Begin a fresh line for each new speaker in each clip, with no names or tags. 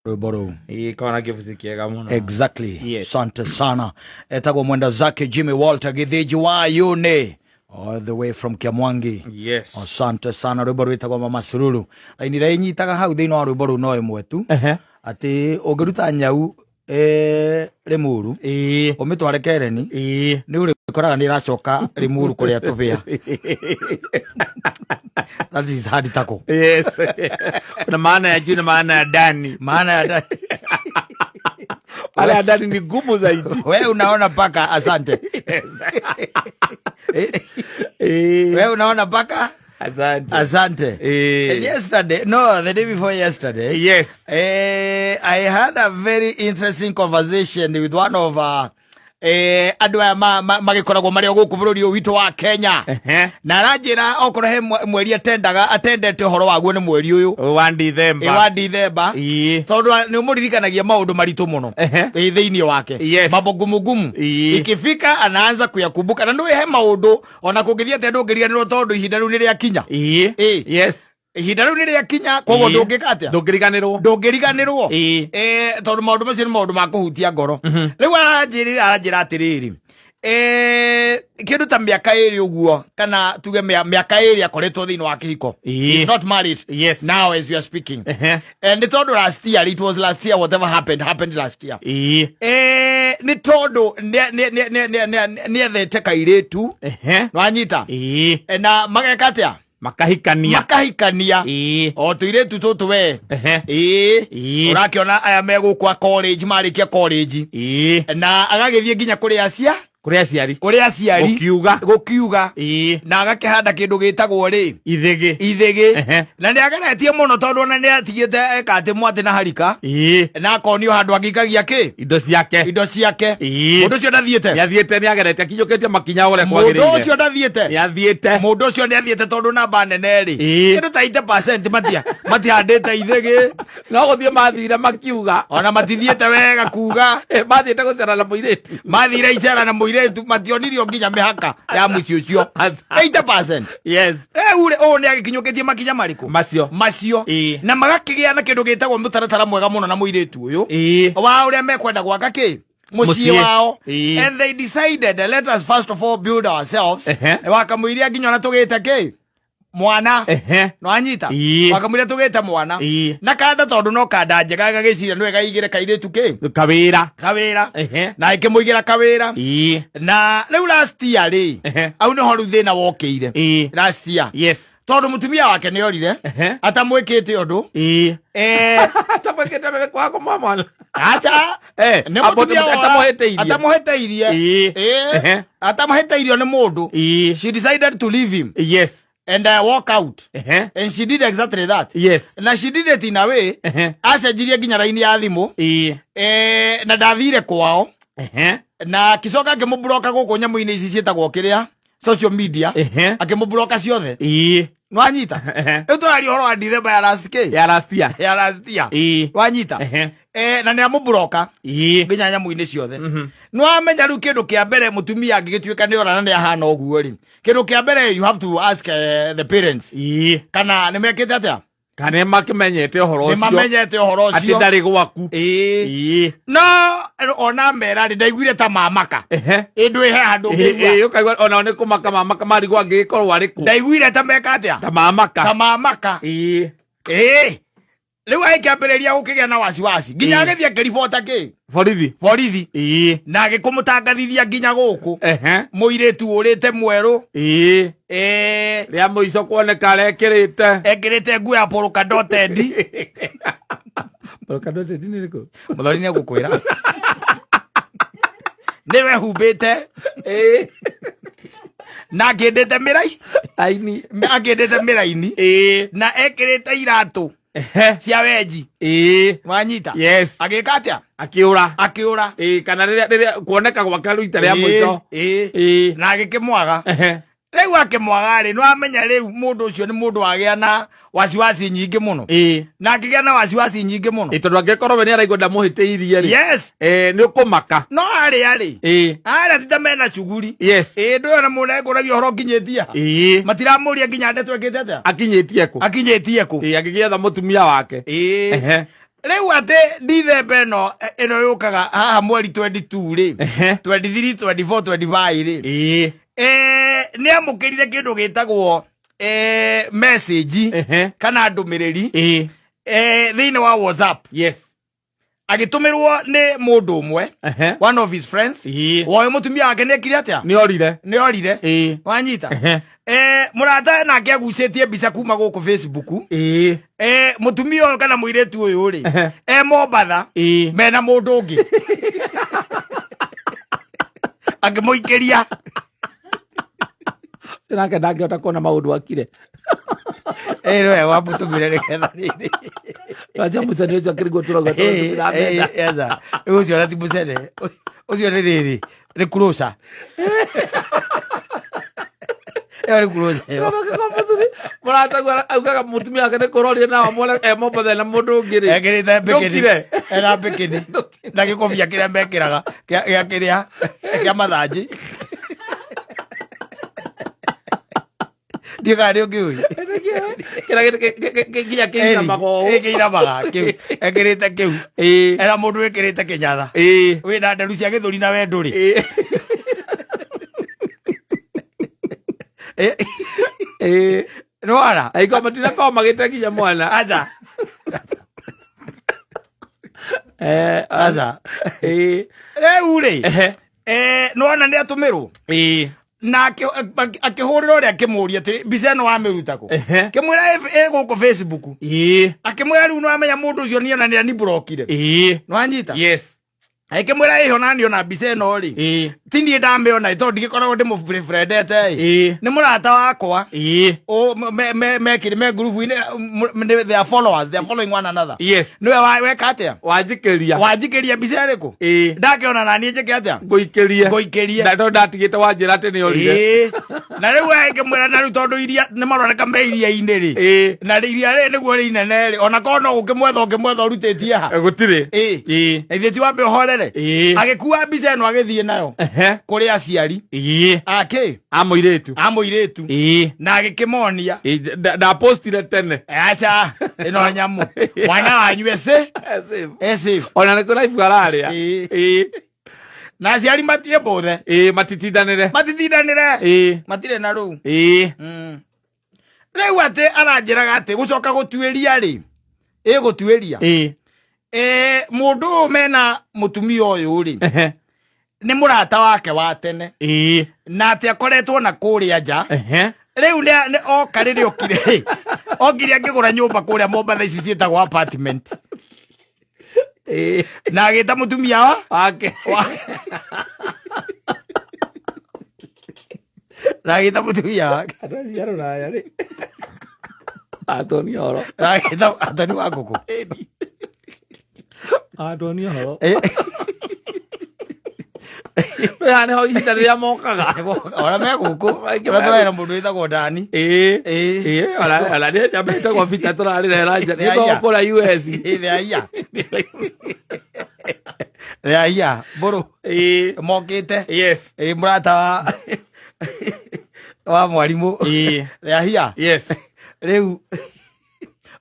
Rwĩmbo rũu.
Ĩĩ, korwo na kĩbuci kĩega mũno.
Exactly.
Yes.
Asante sana. Etagwo mwenda zake Jimmy Walter Githinji wa Yune all the way from Kiamwangi.
Yes.
Asante sana. Rwĩmbo rwĩtagwo Mama Sururu. Raini ĩrĩa ĩnyitaga hau thĩinĩ wa rwĩmbo rũu no ĩmwe tu. Atĩ ũngĩruta nyau Limuru ũmĩtware Kereni nĩ ũrĩkoraga nĩ ĩracoka Limuru kũrĩa tũbĩa. That is hard tackle.
Yes. Kuna maana ya juu na maana ya ndani.
Maana ya ndani.
Maana ya ndani ni ngumu zaidi.
We unaona mpaka asante. We unaona mpaka
Asante.
Asante. And yesterday, no, the day before yesterday. I had a very interesting conversation with one of andũ aya magĩkoragwo marĩ o gũkũ bũrũri ũyũ witũ wa Kenya. Na aranjĩra okorwo he mweri atendaga atendete ũhoro waguo nĩ mweri ũyũ
Wa Dithemba.
Wa Dithemba. Tondũ nĩ ũmũririkanagia maũndũ maritũ mũno thĩinĩ wake. Mambo ngumu ngumu. Ikifika anaanza kuyakumbuka na nĩ he maũndũ ona kũngĩthiĩ atĩa ndũngĩriganĩrwo tondũ ihinda rĩu nĩ rĩakinya. Ihinda rĩu nĩ rĩakinya, koguo ndũngĩka atĩa?
Ndũngĩriganĩrwo.
Ndũngĩriganĩrwo. Tondũ maũndũ macio nĩ maũndũ ma kũhutia ngoro. Rĩu aranjĩra atĩrĩrĩ, kĩndũ ta mĩaka 2 ũguo kana tuge mĩaka 2 akoretwo thĩinĩ wa kĩhiko. He's not married now as we are speaking. Nĩ tondũ last year, it was last year, whatever happened happened last year. Nĩ tondũ nĩethete kairĩtu. Nĩwanyita? Na mageka atĩa?
Makahikania.
Makahikania. O tũirĩtu tũtũ we. Ũrakĩona aya me gũkũ a college marĩkia college. Na agagĩthiĩ nginya kũrĩ acia
Kũrĩ aciari.
Kũrĩ aciari.
Gũkiuga.
Gũkiuga. Na agakĩhanda kĩndũ gĩtagwo rĩ?
Ithĩgĩ.
Ithĩgĩ. Na nĩ ageretie mũno tondũ ona nĩ atigĩte eka atĩ mwatĩ na harika. Na akonio handũ angĩikagia kĩ?
Indo ciake.
Indo ciake. Mũndũ ũcio ndathiĩte.
Nĩ athiĩte, nĩ agerete akinyũkĩtie makinya ũrĩa
Mũndũ
kwagĩrĩire.
ũcio ndathiĩte.
Nĩ athiĩte.
Mũndũ ũcio nĩ athiĩte tondũ namba nene rĩ. Kĩndũ ta 80% matihandĩte ithĩgĩ.
No gũthiĩ mathire makiuga.
Ona matithiĩte wega kuga.
Mathiĩte gũcera na mũirĩtu.
Mathire icera na mũirĩtu mationirio nginya mĩhaka ya mũciĩ ũcio. 80%. Rĩu rĩ, ũũ nĩ agĩkinyũkĩtie makinya marĩkũ?
Macio.
Macio. Na magakĩgĩa na kĩndũ gĩtagwo mũtaratara mwega mũno na mũirĩtu ũyũ. Wa ũrĩa mekwenda gwaka kĩ? Mũciĩ
Mũciĩ.
wao. And they decided, let us first of all build ourselves. Wakamũiria nginya ona tũgĩte kĩ? Mwana. Nĩwanyita? Wakamũiria tũgĩte mwana. Na kanda tondũ no kanda njega gagĩciria nĩwe gaigĩre kairĩtu kĩ?
Kawĩra.
Kawĩra. Na ĩkĩmũigĩra kawĩra. Na rĩu last year rĩ, au nĩho rĩu thĩna wokĩire. Last year. Tondũ mũtumia wake nĩ orire. Atamwĩkĩte ũndũ.
Atamwĩkĩte ũndũ nĩ kwaga kũmũhe mwana.
Acha. Nĩ mũtumia
Atamũhĩtĩirie.
Atamũhĩtĩirie. Atamũhĩtĩirio nĩ mũndũ. She decided to leave him. And I walk out. And she did exactly that. Na she did it in a way. Acenjirie nginya raini ya thimũ. Na ndathire kwao. Na akicoka akĩmũbloka gũkũ nyamũ-inĩ ici ciĩtagwo kĩrĩa social media. Akĩmũbloka ciothe. Nwanyita? Rĩu tũraria ũhoro wa December ya last kĩ?
Ya last year.
Ya last year. Wanyita? Na nĩ amũbloka nginya nyamũ-inĩ ciothe. Nĩwamenya rĩu kĩndũ kĩa mbere mũtumia angĩgĩtuĩka nĩ ora na nĩ ahana ũguo rĩ, kĩndũ kĩa mbere you have to ask the parents. Kana nĩ mekĩte atĩa?
Kana nĩ makĩmenyete ũhoro
Nĩ
ũcio.
mamenyete ũhoro
Atĩ
ũcio.
ndarĩ gwaku.
No ona mera rĩ, ndaiguire ta mamaka. Ĩ ndwĩ he handũ ũngĩigua.
Ũkaigua onao nĩ kũmaka mamaka marigwo angĩgĩkorwo arĩ kũ.
Ndaiguire ta meka atĩa?
Ta mamaka.
Ta mamaka. Rĩu agĩkĩambĩrĩria gũkĩgĩa na wasiwasi. Nginya agĩthiĩ akĩribota kĩ?
Borithi.
Borithi. Na agĩkũmũtangathithia nginya gũkũ. Mũirĩtu ũrĩte mwerũ.
Rĩa mũico kuoneka arekĩrĩte.
Ekĩrĩte nguo ya polka dotted.
Polka dotted nĩ ĩrĩkũ?
Mũthoni nĩ egũkwĩra. Nĩ wehumbĩte. Na akĩndĩte mĩrai.
Aini.
Akĩndĩte mĩraini. Na ekĩrĩte iratũ. Cia wenji. Wanyita?
Yes.
Agĩka atĩa?
Akĩũra.
Akĩũra.
Kana rĩrĩa kuoneka gwake rita rĩa mũico.
Na agĩkĩmwaga. Rĩu akĩmwaga rĩ, nĩwamenya rĩu mũndũ ũcio nĩ mũndũ wagĩa na wasiwasi nyingĩ mũno. Na akĩgĩa na wasiwasi nyingĩ mũno.
Tondũ angĩkorwo we nĩ araigua ndamũhĩtĩirie rĩ. Nĩ ũkũmaka.
No arĩa rĩ. Arĩa ti ta mena cuguri. Ndũĩ ona mũndũ ekũragia ũhoro ũkinyĩtie ha. Matiramũria nginya ndeto ĩkĩte atĩa?
Akinyĩtie kũ?
Akinyĩtie kũ?
Agĩgĩetha mũtumia wake.
Rĩu atĩ Dithemba ĩno ĩno yũkaga haha mweri 22 rĩ, 23, 24, 25 rĩ, nĩ amũkĩrire kĩndũ gĩtagwo message kana ndũmĩrĩri thĩinĩ wa WhatsApp. Agĩtũmĩrwo nĩ mũndũ ũmwe, one of his friends. Woyo mũtumia wake nĩ ekire atĩa?
Nĩ orire.
Nĩ orire. Wanyita? Mũrata nake agucĩtie mbica kuma gũkũ Facebook. Mũtumia ũyũ kana mũirĩtu ũyũ rĩ, e Mombatha mena mũndũ ũngĩ, akĩmũikĩria.
Nake ndangĩhota kuona maũndũ akire.
Nĩwe wamũtũmire nĩgetha rĩrĩ.
Acha mũcene ũcio akĩrigwo tũrauga tũramenda.
Eza rĩu ũcio ona ti mũcene, ũcio nĩ rĩrĩ, nĩ kuroca ĩyo, nĩ kuroca ĩyo.
Mũrataguo augaga mũtumia wake nĩ kũroria na amwone e Mombatha na mũndũ ũngĩ rĩ.
Ekĩrĩte mbikini.
Ndũkire.
Ena mbikini na gĩkobia kĩrĩa mekĩraga gĩa kĩrĩa kĩa mathanjĩ. Ndiĩ kana nĩ ũngĩũĩ.
Kĩrĩa nginya kĩinamaga ũũ.
Kĩinamaga kĩu, ekĩrĩte kĩu. Ena mũndũ wĩkĩrĩte kĩnyatha wĩna nderu cia gĩthũri na we ndũrĩ. Nĩwona?
Aigua matinakorwo magĩte nginya mwana.
Aca. Aca. Rĩu rĩ, nĩwona nĩ atũmĩrwo na akĩhũrĩra ũrĩa, akĩmũria atĩ mbica ĩno wamĩruta kũ? Kĩmwĩra ĩ gũkũ Facebook. Akĩmwĩra rĩu nĩwamenya mũndũ ũcio niĩ ona nĩ aniblokire. Nĩwanyita?
Yes.
Akĩmwĩra ĩho nani ona mbica ĩno rĩ, ti niĩ ndamĩona tondũ ndigĩkoragwo ndĩmũfriendete ĩ, nĩ mũrata wakwa. O me me me kĩrĩ me ngurubu-inĩ, they are followers, they are following one another. Nĩwe weka atĩa?
Wanjikĩria.
Wanjikĩria mbica ĩrĩkũ? Ndakĩona naniĩ njĩke atĩa?
Ngũikĩrie.
Ngũikĩrie.
Na tondũ ndatigĩte wanjĩra atĩ nĩ orire.
Na rĩu ngĩmwĩra na rĩu tondũ iria nĩ maroneka me iria-inĩ rĩ, na iria rĩ nĩguo rĩ inene rĩ, ona korwo no gũkĩmwetha ũngĩmwetha ũrutĩtie ha?
Gũtirĩ.
Na ithuĩ ti wambe ũhorere. Agĩkua mbica ĩno agĩthiĩ nayo kũrĩ aciari akĩ
A mũirĩtu.
A mũirĩtu. Na agĩkĩmonia.
Ndapostire tene.
Aca, ĩno nyamũ mwana wanyu ese ese.
Ona nĩ kũraibu ararĩa.
Na aciari matie mbũthe.
Matitindanĩre.
Matitindanĩre. Matirĩ na rũu. Rĩu atĩ aranjĩraga atĩ gũcoka gũtuĩria rĩ, ĩ gũtuĩria, mũndũ ũyũ mena mũtumia ũyũ rĩ, nĩ mũrata wake wa tene, na atĩ akoretwo na kũrĩa nja. Rĩu nĩ oka rĩrĩa okire rĩ, okire akĩgũra nyũmba kũrĩa Mombatha ici ciĩtagwo apartment, na agĩta mũtumia wa
wake.
Na agĩta mũtumia wake.
Andũ acio a rũraya rĩ, atoni horo.
Na agĩta Atoni wa ngũkũ.
Atoni horo. Haha nĩho ihinda rĩrĩa mokaga.
Ona me gũkũ ũrĩa tũrarĩ na mũndũ wĩtagwo Dani.
Ona nĩ njamba ĩtagwo Bita tũrarĩra ĩranja
Nĩ aya.
nĩ kũrĩa US.
Ĩ, the aya mbũrũ mokĩte. Mũrata wa mwarimũ. The aya. Rĩu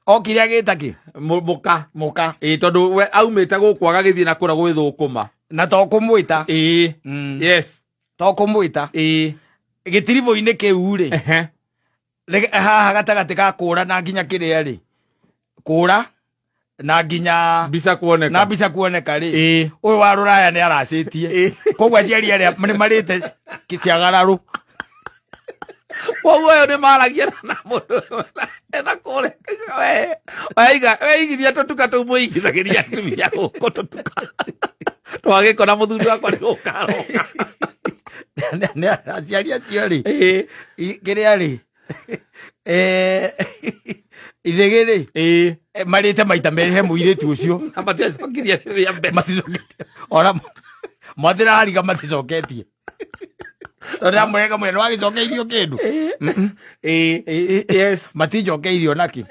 okire agĩta kĩ?
Mũka.
Mũka.
Tondũ we aumĩte gũkũ agagĩthiĩ na kũrĩa gwĩthũkũma.
Na to kũmwĩta. To kũmwĩta. Gĩtiribũ-inĩ kĩu rĩ, haha gatagatĩ ka kũra na nginya kĩrĩa rĩ, kũra na nginya
mbica kuoneka.
Na mbica kuoneka rĩ, ũyũ wa rũraya nĩ aracĩtie. Koguo aciari arĩa nĩ marĩte kĩciagararũ.
Koguo ũyũ nĩ maragia na mũndũ ena kũrĩa we weigithia tũtuka tũu mũigithagĩria atumia gũkũ tũtuka twagĩkora mũthuri wakwa nĩ gũka aroka.
Aciari acio rĩ, kĩrĩa rĩ, ithĩgĩ rĩ, marĩte maita merĩ he mũirĩtu ũcio.
Na matiacokirie rĩrĩa mbere.
Maticoketie ona matirariga, maticoketie tondũ ndamũrega mũrĩa nĩwagĩcokeirio kĩndũ. Matinjokeirio nakĩ.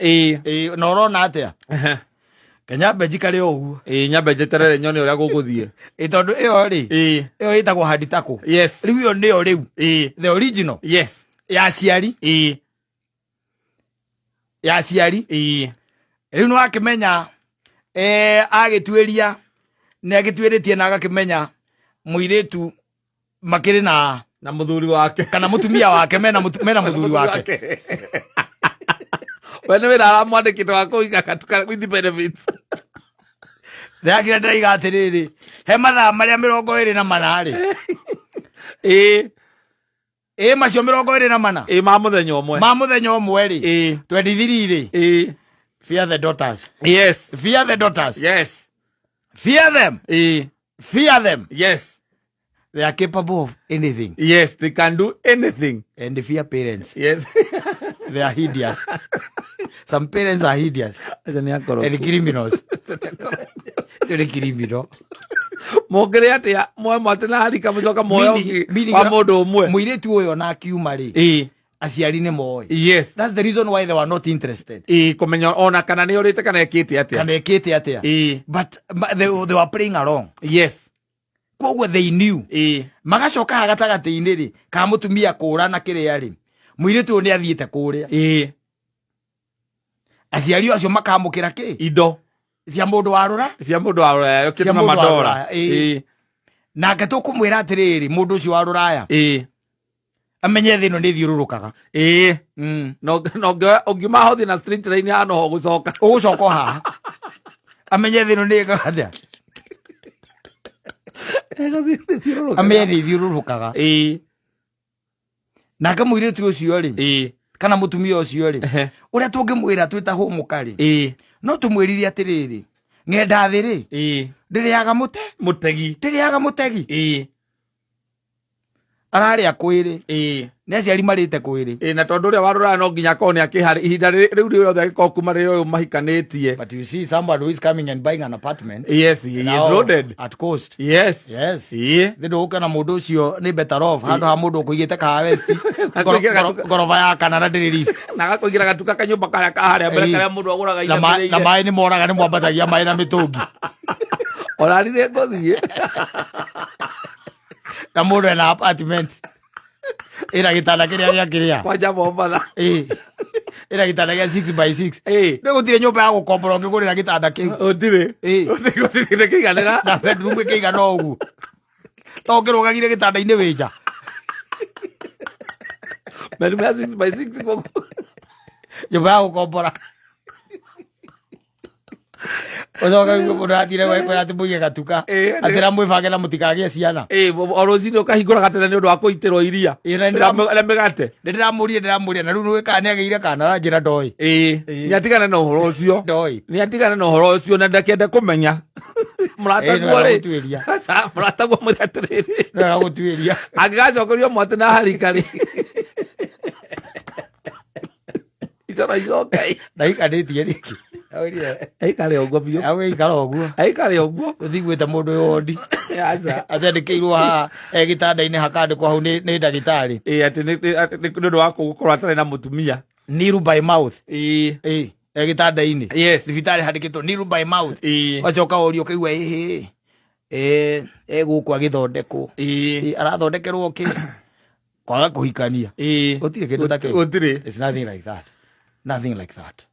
Na ũrona atĩa? Kenya njikare o ũguo.
Nyambe njeterere nyone ũrĩa gũgũthiĩ.
Tondũ ĩyo rĩ, ĩyo ĩtagwo handitako. Rĩu ĩyo nĩyo rĩu the original ya aciari, ya aciari. Rĩu nĩ wakĩmenya Agĩtuĩria nĩ agĩtuĩrĩtie na agakĩmenya mũirĩtu makĩrĩ na
Na mũthuri wake.
Kana mũtumia wake mena mũthuri wake.
We nĩ wĩra aramwandĩkĩte wa kũiga gatuka with benefits.
Ndĩrakira ndĩraiga atĩrĩrĩ, he mathaa marĩa 24 rĩ, Ĩ macio 24.
Ĩĩ, ma mũthenya ũmwe.
Ma mũthenya ũmwe rĩ, 23 rĩ, Fear the daughters. Fear the daughters. Fear them. Fear them. They are capable of anything.
Yes, they can do anything.
And fear parents. They are hideous. Some parents are hideous.
Acio nĩ akoroku.
And criminals. Acio nĩ criminal.
Mũngĩrĩ atĩa moe mwate na harika mũcoka moe ũngĩ
Meaning-
wa mũndũ ũmwe.
Mũirĩtu ũyũ ona akiuma rĩ, aciari nĩ moĩ. That's the reason why they were not interested.
Ĩĩ, kũmenya ona kana nĩ orĩte kana ekĩte atĩa.
Kana ekĩte atĩa. But they were playing along. Koguo they knew. Magacoka haha gatagatĩ-inĩ rĩ, ka mũtumia kũra na kĩrĩa rĩ, mũirĩtu ũyũ nĩ athiĩte kũrĩa. Aciari acio makamũkĩra kĩ?
Indo.
Cia mũndũ wa rũra?
Cia mũndũ wa rũraya,
Cia
ũkĩtũma
mũndũ wa
mandora.
rũraya, ĩĩ. Nake tũkũmwĩra atĩrĩrĩ, mũndũ ũcio wa rũraya amenye thĩ ĩno nĩ ĩthiũrũrũkaga.
Na ũngiuma hothi na street line haha noho ũgũcoka.
Ũgũcoka o haha. Amenye thĩ ĩno nĩ ĩkaga atĩa? Amenye nĩ ĩthiũrũrũkaga. Nake mũirĩtu ũcio rĩ, kana mũtumia ũcio rĩ, ũrĩa tũngĩmwĩra twĩ ta hũmũka rĩ, no tũmwĩrire atĩrĩrĩ, ng'enda thĩ rĩ, ndĩrĩaga mũte?
Mũtegi.
Ndĩrĩaga mũtegi. Ararĩa kwĩrĩ. Nĩ aciari marĩte kwĩrĩ.
Ĩĩ, na tondũ ũrĩa wa rũraya no nginya akorwo nĩ akĩharĩ ihinda rĩu rĩothe agĩkorwo kuma rĩrĩa ũyũ mahikanĩtie.
But you see someone who is coming and buying an apartment.
Yes, he is
Now,
loaded.
At cost.
Yes.
Yes.
Ĩĩ.
Nĩ ndũgũka na mũndũ ũcio nĩ better off handũ ha mũndũ ũkũigĩte kahawa West.
Na kũigĩra gatuka-
Ngoroba ya kana na ndĩrĩ lift.
Na agakũigĩra gatuka kanyũmba karĩa ka harĩa mbere
Ĩĩ.
karĩa mũndũ agũraga
Na
inamĩrĩire.
maĩ nĩ moraga, nĩ mwambatagia maĩ na mĩtũngi.
Ona nĩ ngũthiĩ.
Na mũndũ ena apartment. Ĩna gĩtanda kĩrĩa gĩa kĩrĩa.
Kwanja Mombatha.
Ĩĩ. Ĩna gĩtanda gĩa 6 by 6.
Ĩĩ.
Nĩ gũtirĩ nyũmba ya gũkombora ũngĩgũrĩra gĩtanda kĩu.
Gũtirĩ.
Ĩĩ.
Gũtirĩ nĩ kĩiganĩra.
Na bedroom ĩkĩigana o ũguo. To ũkĩrũgagire gĩtanda-inĩ wĩ nja.
Bedroom ya 6 by 6 gũkũ.
Nyũmba ya gũkombora. Ũcoke uge mũndũ aratire gwĩkwĩra atĩ mũige gatuka.
Ĩĩ,
Atĩ na mwĩbange na mũtikagĩe ciana.
Ĩĩ, o rũcinĩ ũkahingũra gatene nĩ ũndũ wa kũitĩrwo iria.
Ĩĩ, na
Na mĩgate.
Nĩ ndĩramũria, na rĩu nĩũĩ kana nĩagĩire kana aranjĩra ndoĩ.
Ĩĩ.
Ĩĩ.
Nĩ atigane na ũhoro ũcio.
Ndoĩ.
Nĩ atigane na ũhoro ũcio na ndakende kũmenya.
Ĩĩ,
Mũrataguo
nĩ
rĩ.
gũtuĩria.
Aca, mũrataguo mwĩre atĩrĩrĩ.
Nĩ wega gũtuĩria.
Angĩgacokerio mwate na harika rĩ. Icora icoke.
Ndaikarĩtie rĩngĩ. Aũrire.
Aikare ũguo biũ.
Agũikara ũguo.
Aikare ũguo.
Ũthiguĩte mũndũ wĩ wondi.
Aca.
Atandĩkĩirwo haha e gĩtanda-inĩ hakandĩkwo hau nĩ ndagĩtarĩ.
Ĩĩ, atĩ atĩ nĩ ũndũ wa gũkorwo atarĩ na mũtumia.
Nil by mouth.
Ĩĩ.
Ĩĩ, e gĩtanda-inĩ.
Yes.
Thibitarĩ handĩkĩtwo nil by mouth.
Ĩĩ.
Wacoka ũrio ũkaigua ĩhĩ. Ĩĩ, e gũkũ agĩthondekwo.
Ĩĩ.
Ĩĩ, arathondekerwo kĩ? Kwaga kũhikania.
Ĩĩ.
Gũtirĩ kĩndũ ta kĩu.
Gũtirĩ.
It's nothing like that. Nothing like that.